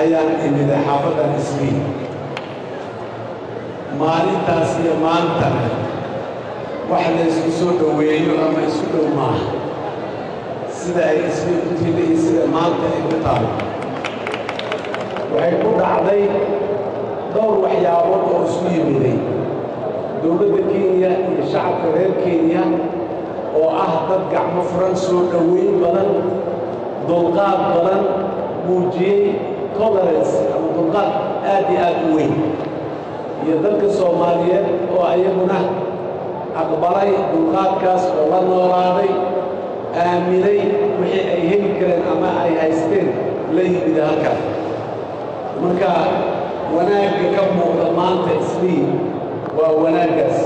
Ayaan imiday xaafaddan Islii. Maalintaas iyo maantana wax la isku soo dhoweeyo ama isku dhow maaha sida ay Islii ku tiila iyo sida maanta ay ku taalo. Waxay ku dhacday dhowr waxyaabood oo isku yimiday: dowladda Kenya iyo shacabka reer Kenya oo ah dad gacmo furan, soo dhoweyn badan, dulqaad badan muujiyey, tolerance ama dulqaad aad iyo aad u weyn, iyo dadka Soomaaliyeed oo ayaguna aqbalay dulqaadkaas oo la noolaaday, aaminay wixii ay heli kareen ama ay haysteen la yimid halkaas. Marka wanaagga ka muuqda maanta Islii waa wanaaggaas.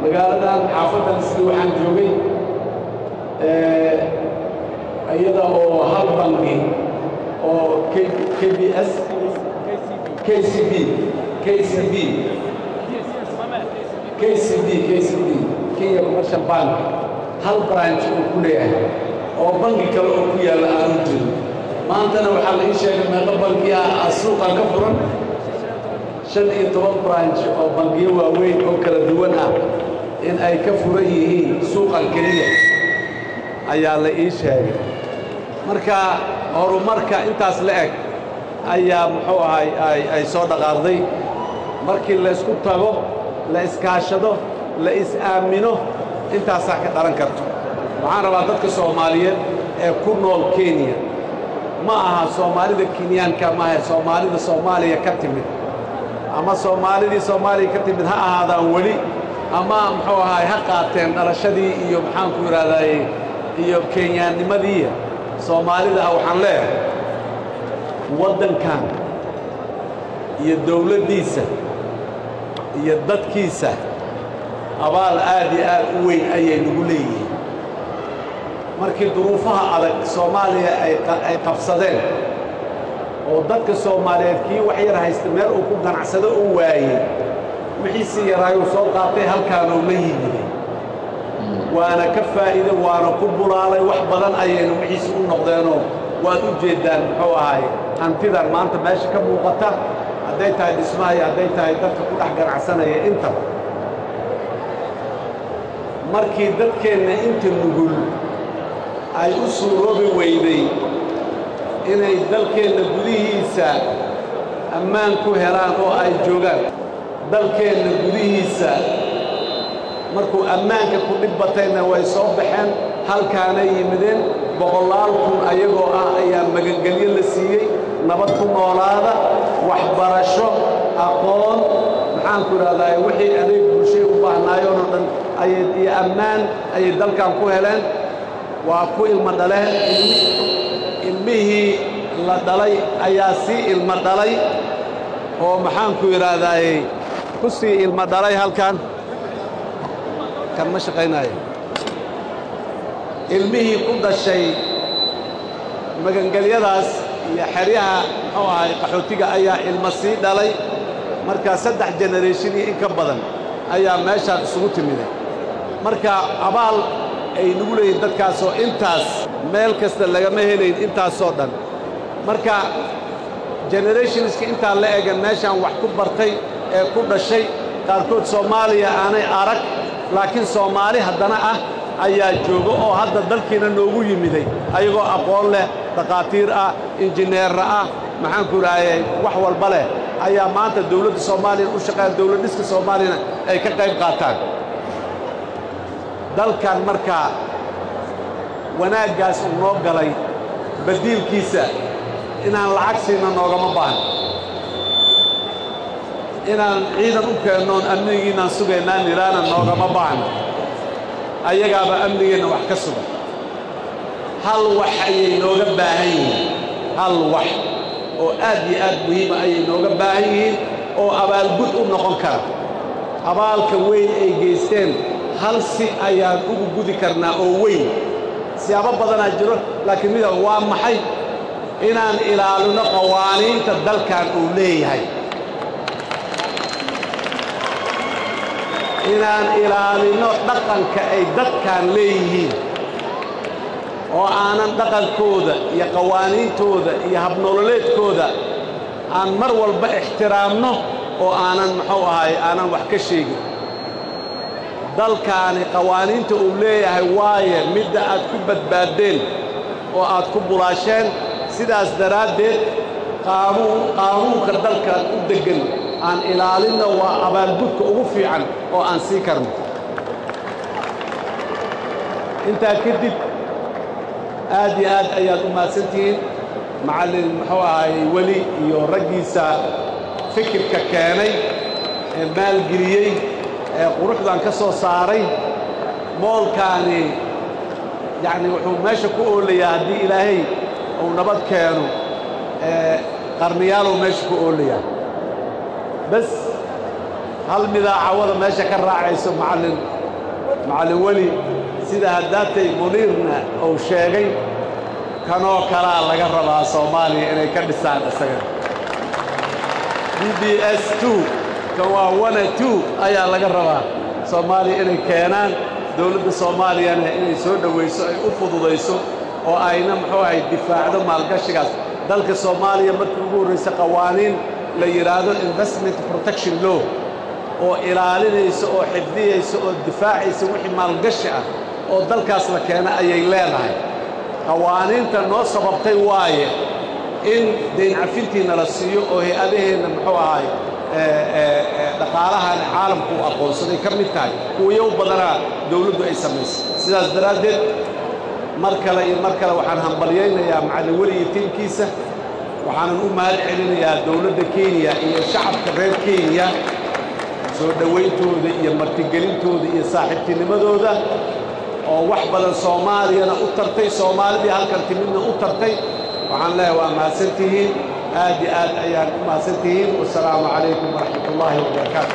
Magaaladan, xaafaddan Islii, waxaan joogay iyada oo hal bangi oo KBS, KCB, KCB, KCB, KCB, Kenya Commercial Bank, hal branch uu ku leeyahay oo bangi kale oo ku yaalla aanu jirin. Maantana waxaa la ii sheegay meeqo bangi ah suuqan ka furan? 15 branch oo bangiyo waaweyn oo kala duwan ah in ay ka furan yihiin suuqan keliya ayaa la ii sheegay. Marka horumarka intaas la eg ayaa muxuu ahay ay soo dhaqaaqday. Markii laysku tago, la iskaashado, la is-aamino, intaasaa ka dhalan karto. Waxaan rabaa dadka Soomaaliyeed ee ku nool Kenya, ma aha Soomaalida Kenyaanka maaha, Soomaalida Soomaaliya ka timid ama Soomaalidii Soomaaliya ka timid ha ahaadaan weli ama muxuu ahaay ha qaateen dhalashadii iyo maxaanku idhahdaye iyo Kenyaannimadii Soomaalida ah, waxaan leeyahay waddankan iyo dawladdiisa iyo dadkiisa abaal aad iyo aad u weyn ayay nagu leeyihiin. Markii duruufaha adag Soomaaliya ay qabsadeen oo dadka Soomaaliyeed kii wax yar haysta meel uu ku ganacsado u waayey, wixiisii yaraayuu soo qaatay halkaanuu la yimiday, waana ka faa'iide, waana ku bulaalay, wax badan ayayna wixiisi u noqdeenoo waad u jeeddaan muxuu ahaay hantidan maanta meesha ka muuqata, hadday tahay dhismaha iyo hadday tahay dadka ku dhex ganacsanaya intaba. Markii dadkeenna inta nugul ay u suuroobi weyday inay dalkeenna gudihiisa ammaan ku helaan oo ay joogaan dalkeenna gudihiisa, markuu ammaanka ku dhib batayna way soo baxeen, halkaanay yimideen. Boqolaal kun ayagoo ah ayaa magangelyo la siiyey, nabad ku noolaada, waxbarasho, aqoon, maxaanku idhahdaa, wixii adeeg bulshay u baahnaayeen oo dhan ayay iyo ammaan ayay dalkan ku heleen. Waa ku ilmo dhaleen, ilmihii la dhalay ayaa sii ilmo dhalay oo maxaanku idhaahdaaye ku sii ilmo dhalay. Halkan kan ma shaqaynaayo. Ilmihii ku dhashay magangelyadaas iyo xeryaha muxuu ahay qaxootiga ayaa ilmo sii dhalay. Marka 3 generation iyo in ka badan ayaa meeshaan isugu timiday. Marka abaal ay nagu leeyihin dadkaasoo intaas meel kasta lagama helayn intaasoo dhan. Marka generationska intaa la egan meeshaan wax ku bartay ee ku dhashay, qaarkood Soomaaliya aanay arag laakiin Soomaali haddana ah, ayaa jooga oo hadda dalkiina noogu yimiday ayagoo aqoon leh, dhakhaatiir ah, injineerra ah, maxaanku idhaahayay, wax walba leh, ayaa maanta dawladda Soomaaliya u shaqeeya, dawlad dhiska Soomaaliyana ay ka qayb qaataan dalkan. Markaa wanaaggaas uu noo galay badiilkiisa inaan lacag siina noogama baahno, inaan ciidan u keennoon amnigiinaan sugaynaa nidhaana noogama baahno. Ayagaaba amnigeenna wax ka sugan. Hal wax ayay nooga baahan yihiin, hal wax oo aad iyo aad muhiima ayay nooga baahan yihiin oo abaalgud u noqon kara abaalka weyn ay geysteen. Hal si ayaan ugu gudi karnaa oo weyn, siyaabo badanaa jiro, laakiin mida waa maxay? Inaan ilaalino qawaaniinta dalkan uu leeyahay, inaan ilaalino dhaqanka ay dadkan leeyihiin oo aanan dhaqankooda iyo qawaaniintooda iyo habnololeedkooda Aan mar walba ixtiraamno oo aanan muxuu ahay aanan wax ka sheegin. Dalkaani qawaaniinta uu leeyahay waaye midda aad ku badbaaddeen oo aad ku bulaasheen. Sidaas daraaddeed qaanuunka dalkan u deggan aan ilaalinno, waa abaalgudka ugu fiican oo aan sii karno. Intaa kadib, aad iyo aad ayaad u mahadsantihiin macallin muxuu ahaayey Weli iyo raggiisa fikirka keenay ee maalgeliyey ee quruxdan ka soo saaray mall-kaani. Yacni wuxuu meesha ku oolayaa, haddii Ilaahay uu nabad keeno, qarniyaaluu meesha ku oolayaa. Bas hal midaa cawada meesha ka raacayso, macallin Weli, sida haddaatay Muniirna uu sheegay, kanoo kalaa laga rabaa Soomaaliya inay ka dhisaan isaga. DBS 2 kan waa 1 2 ayaa laga rabaa Soomaaliya inay keenaan, dowladda Soomaaliyana inay soo dhowayso, ay u fududayso oo ayna muxuu ahay difaacdo maalgashigaas. Dalka Soomaaliya markii ugu horraysa qawaaniin la yidhaahdo Investment Protection Law oo ilaalinaysa oo xifdiyaysa oo difaacaysa wixii maalgashi ah oo dalkaas la keena ayay leedahay. Qawaaniinta noo sababtay waaye in dayn cafintiina la siiyo oo hay-adaheenna muxuu ahay dhaqaalahan caalamku u aqoonsaday ka mid tahay kuwayow badanaa dawladdu ay samaysay. Sidaas daraaddeed, mar kale iyo mar kale waxaan hambalyaynayaa macallin Weli iyo tiimkiisa, waxaanan u mahad celinayaa dowladda Kenya iyo shacabka reer Kenya soo dhowayntooda iyo martigelintooda iyo saaxiibtinimadooda oo wax badan Soomaaliyana u tartay, Soomaalidii halkan timidna u tartay. Waxaan leeyahay waa mahadsantihiin, aad iyo aad ayaan u mahadsantihiin. Wasalaamu calaykum waraxmat ullaahi wabarakaatu.